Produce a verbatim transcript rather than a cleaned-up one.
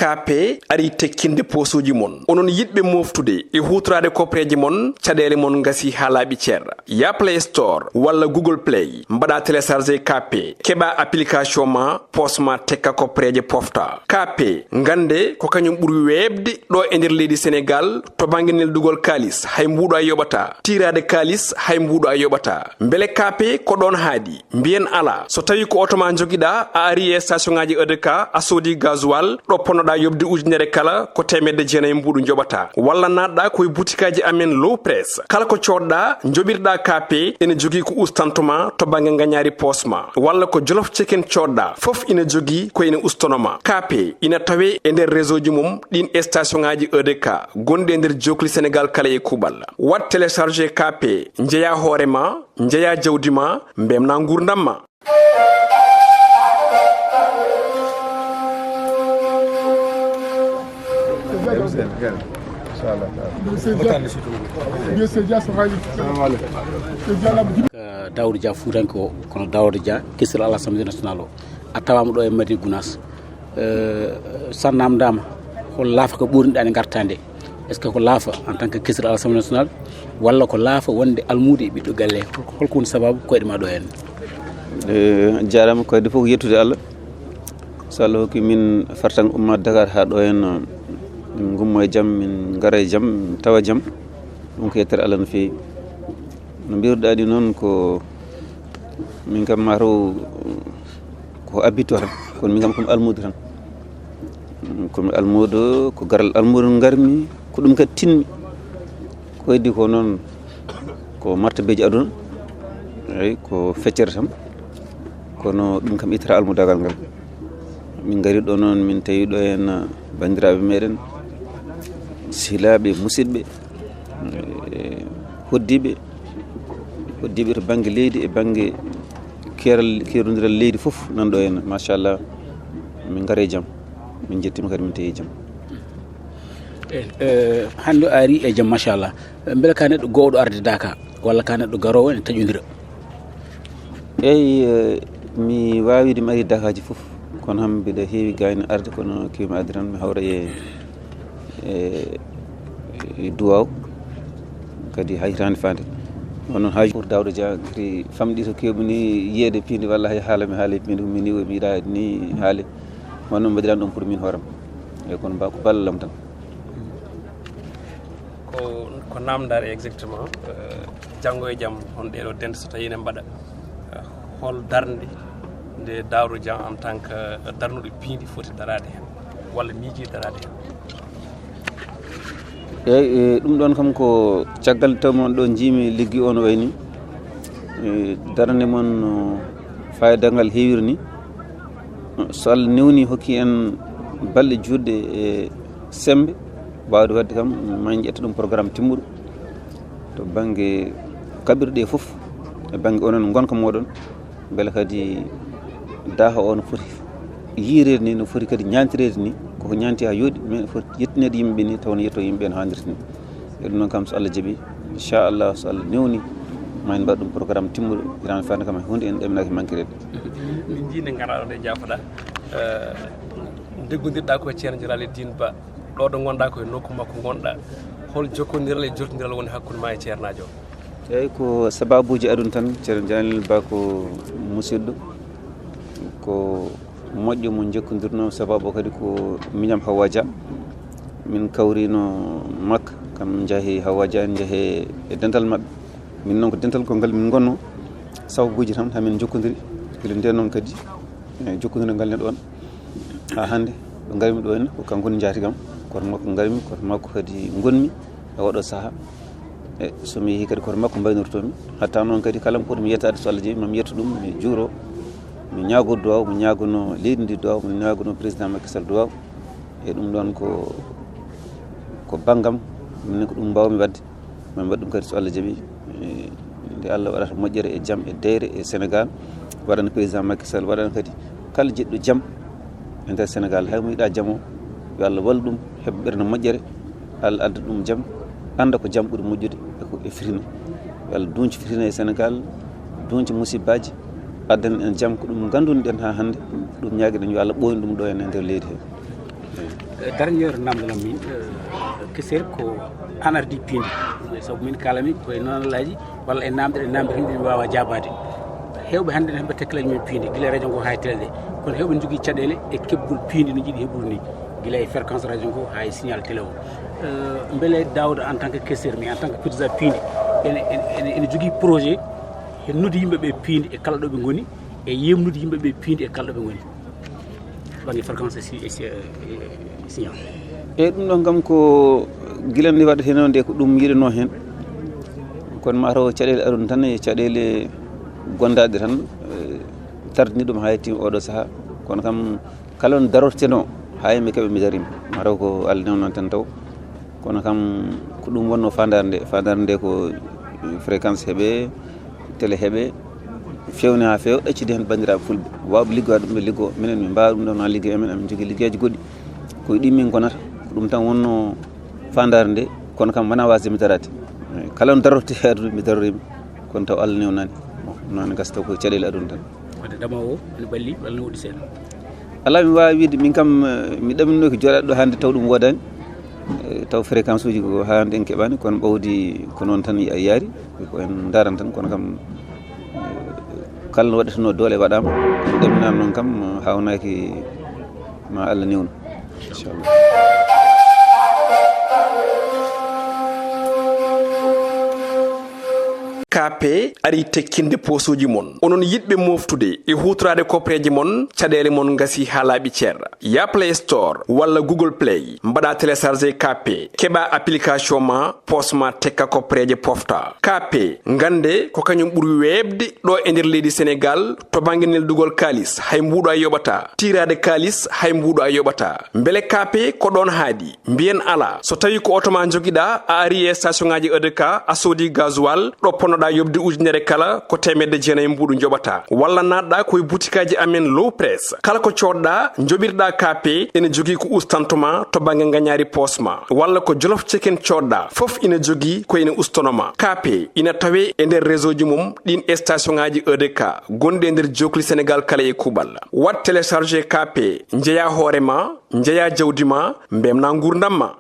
K P ari tekkinde poosuuji mon. Onon yiɗɓe mooftude e huutoraade koppereeje mon, caɗeele mon ngasi haa laaɓi cer. Ya Play Store walla Google Play, mbaɗa télécharger K P, keɓa application ma, poos ma tekka koppereeje pofta. K P, ngannde ko kañum ɓuri weeɓde ɗo e nder leydi Senegaal to bannge neldugol kaalis, hay mbuuɗo a yoɓata. Tiiraade kaalis, hay mbuuɗo a yoɓata. Mbele K P ko ɗoon haaɗi? Mbiyen alaa. So tawii ko oto ma njogiɗaa, a ari e station ŋaaji E D K, a soodi gasoil, ɗo ponnoɗaa yoɓde ujunere kala, ko teemedde jeenayi mbuuɗu njoɓataa. Walla naatɗaa ko e butikaaji amen Low Press. Kala ko coodɗaa, njoɓirɗaa K P, ene jogii ko ustanto ma to bannge ngañaari poos ma. Walla ko Jolof Chicken coodɗaa, fof ina jogii ko ina ustono ma. K P ina tawee e nder réseau ji mum ɗin e station ŋaaji E D K gonɗi e nder jookli Senegaal kala e kuuɓal. Waɗ télécharger K P, njeyaa hoore ma, njeyaa jawdi ma, mbemnaa nguurndam ma. Ka Daouda Dia Fuutanke o, kono Daouda Dia, kesirɗo Assemblée nationale o, a tawaama ɗo e Madina Gounass. Eh, so a naamndaama, hol laafa ko ɓurniɗaa nde ngartaa nde? Est-ce que ko laafa en tant que kesirɗo Assemblée nationale, walla ko laafa wonde almuudo e ɓiɗɗo galle? Hol-, holko woni sababu koyɗe ma ɗo henne? Eh, jaaraama, ko adii fof ko yettude Allah. So Allah hokki min fartaŋŋe ummaade Dakar haa ɗo henne, min ngummo e jam, min ngara e jam, min tawa jam. Ɗum ko yettere Allah no feewi. No mbiruɗaa ni noon, ko min kam mataw ko habitude tan, kono min kam ko mi almuudo tan. Ko mi almuudo, ko garal almuudo ngarmi, ko ɗum kadi tinmi. Ko heddi ko noon ko martabeeji aduna, eyi, ko feccere tan, kono ɗum kam ittata almudaagal ngal. Min ngari ɗo noon, min tawi ɗo heen banndiraaɓe meɗen, sehilaaɓe, musidɓe, eh, hoddiiɓe, hoddiiɓe to bannge leydi e bannge keeral, keerondiral leydi fof nan ɗo heen. Machallah, min ngari e jam, min njettiima kadi, min tawi e jam. Eh, eh, hannde a ari e jam, machallah. Mbele ka neɗɗo gowɗo arde Daaka, walla ka neɗɗo garoowo ene taƴondira? Eyi, eh, mi waawi wiide mi ari Daakaaji fof, kono ham mbiɗa heewi gayno arde, kono keewmi arde tan, mi hawra e, e, e duwaaw, kadi hay hitaande faande. Kono noon, haaju pour Daouda Dia, kadi famɗi so keewmi ni yiyeede piindi, walla hay haala mi haali piindi, ko mi ni, mi yiɗaa ni haali. Kono noon mbaɗiran ɗum pour min hooram. Eyi, kono mba ko ballam tan. Ko, ko naamndaare exactement, eh, janngo e jam, hono ɗee ɗoo dente so tawii ene mbaɗa, eh, hol darnde nde Daouda Dia en tant que darnuɗo piindi foti daraade heen, walla miijii daraade heen? Eyi, e, ɗum ɗoon kam ko caggal taw mon ɗo njiimi liggi o no wayi ni. E, darnde mon no faayiida ngal heewiri ni. So Allah newni hokki en balɗe juutɗe e semmbe, waawde waɗde kam, ma en ƴetta ɗum programme timmuɗo to bannge kaɓirɗe ɗe fof, e bannge onon ngonka mooɗon, mbele kadi daaha o no foti yiireede ni, no foti kadi ñaantireede ni, koko ñaanti haa yooɗi, mais foti yettineede yimɓe ni, taw no yetto yimɓe no haanirta ni. E ɗum noon kam, so Allah jaɓi, inchallah, so Allah newni, ma en mbaɗ ɗum programme timmuɗo, hitaande faande kam, hay huunde en ɗaminaaki mankireede. Min njii nde ngaraɗo nde jaafoɗa, eh, ndeggondirɗa ko e Ceerno Jalaali Diin Ba, ɗo ɗo ngonɗa ko e nokku makko ngonɗa. Hol jokkondiral e jottondiral woni hakkunde ma e ceernaajo o? Eyi, ko sababuuji aduna tan, Ceerno Jalaali Ba ko musidɗo, ko moƴƴo mo njokkondirnoo, sababu o kadi ko miñam Hawwa Dia. Min kawrino makka, kam njahi Hawwa Dia, en njahi e dental maɓɓe. Min noon ko dental ko ngal min ngonno, sababuuji tan hamin njokkondiri. Gila ndeen noon kadi, e jokkondiral ngal ne ɗoon. Haa hannde, ɗo ngarmi ɗo henne, ko kanko woni njaatigam, koto makko ngarmi, koto makko kadi ngonmi e oɗo sahaa. E so mi yehii kadi, koto makko mbaynortoomi. Hatta noon kadi, kala ko potmi yettaade, so Allah jaɓi, mami yetto ɗum, mi juuro, mi ñaago duwaaw, mi ñaagono leydi ndi duwaaw, mi ñaagono président Macky Sall duwaaw. E ɗum ɗoon ko, ko banngam, minen ko ɗum mbaawmi waɗde. Mami waɗ ɗum kadi, so Allah jaɓi. E, nde Allah waɗata moƴƴere e jam e deyre e Senegaal, waɗana président Macky Sall, waɗana kadi kala jiɗɗo jam e nder Senegaal. Hay mo yiɗaa jam o, yo Allah wallu ɗum, heɓa ɓernde moƴƴere, Allah adda ɗum jam, annda ko jam ɓuri moƴƴude e ko e fitina. Yo Allah duñcu fitina e Senegaal, duñcu musibbaaji, addan en jam. Ko ɗum nganndunoɗen haa hannde, ɗum ñaagiɗen yo Allah ɓooynu ɗum ɗo en e nder leydi he. Daraniiɗo namdal am min, eh, keseer ko an ardi piindi. Sabu min kaalami koye nanalaaji walla e namde ɗe namde himɓe mi waawa jaabaade. Heewɓe hannde ne heɓa tekkilaaji men piindi, gila e radio ngo haa e télé ɗe. Kono heewɓe ne njogii caɗeele e keɓgol piindi no jiɗi heɓude ni, gila e fréquence radio ngo haa e signal télé o. Eh, mbele Daouda, en tant que keseer, mais en tant que président piindi, ene, ene, ene, ene jogii projet e noddude yimɓe ɓe piindi e kala ɗo ɓe ngoni, e yeemnude yimɓe ɓe piindi e kala ɗo ɓe ngoni, bannge fréquence e si-, e si-, e signal? Eyi, ɗum ɗon kam ko gila nde waɗetee nde ko ɗum yiɗanoo heen. Kono mataw caɗeele aduna tan e caɗeele gondaaɗe tan, eh, tardini ɗum haa yettii oɗo sahaa. Kono kam kala on darortenoo haa mi keɓa mi darima. Mataw ko Allah newnan tan taw. Kono kam ko ɗum wonnoo faandaare nde. Faandaare nde ko fréquence heɓe, télé heɓe, feewne haa feewa, ɗaccide heen banndiraaɓe fulɓe. Waawɓe liggoyaade ɗum ɓe liggoo. Minen min mbaawa ɗum ɗo na liggey amen, amin njogii liggeyaaji goɗɗi. Ko e ɗi min ngonata. Ko ɗum tan wonnoo faandaare nde. Kono kam wonaa waasde mi daraade. Kala on darorte e aduna mi daroriima. Kono taw Allah newnaani. Bon, noon gasa taw ko caɗeele aduna tan. Wadde ɗama o ene ɓalli walla ne woɗɗi seeɗa? Alaa, mi waawa wiide, min kam, eh, mi ɗaminooki jooɗaade ɗo hannde taw ɗum woodaani. Eh, taw fréquence uji ko haa hannde en keɓaani, kono ɓawdi ko noon tan a yaari, ko en ndaran tan, kono kam, eh, kala no waɗatenoo doole waɗaama. Ɗaminaama noon kam, hawnaaki, ma Allah newnu. Inchallah. K P ari tekkinde poosuuji mon. Onon yiɗɓe moftude e huutoraade koppereeji mon, caɗeele mon ngasi haa laaɓi cer. Ya Play Store walla Google Play, mbaɗa télécharger K P, keɓa application ma, poos ma tekka koppereeje pofta. K P, ngannde ko kañum ɓuri weeɓde ɗo e nder leydi Senegaal to bannge neldugol kaalis, hay mbuuɗo a yoɓata. Tiiraade kaalis, hay mbuuɗo a yoɓata. Mbele K P ko ɗoon haaɗi? Mbiyen alaa. So tawii ko oto ma njogiɗaa, a ari e station ŋaaji E D K, a soodi gasoil, ɗo ponnoɗaa yoɓde ujunere kala, ko teemedde jeenayi mbuuɗu njoɓataa. Walla naatɗaa ko e butikaaji amen Low Press. Kala ko coodɗaa, njoɓirɗaa K P, ene jogii ko ustantoo ma to bannge ngañaari poos ma. Walla ko Jolof Chicken coodɗaa, fof ina jogii ko ene ustanoo ma. K P ina tawee e nder réseau ji mum ɗiin station ŋaaji E D K gonɗi e nder jookli Senegaal kala e kuuɓal. Waɗ télécharger K P, njeyaa hoore ma, njeyaa jawdi ma, mbeltinaa nguurndam ma.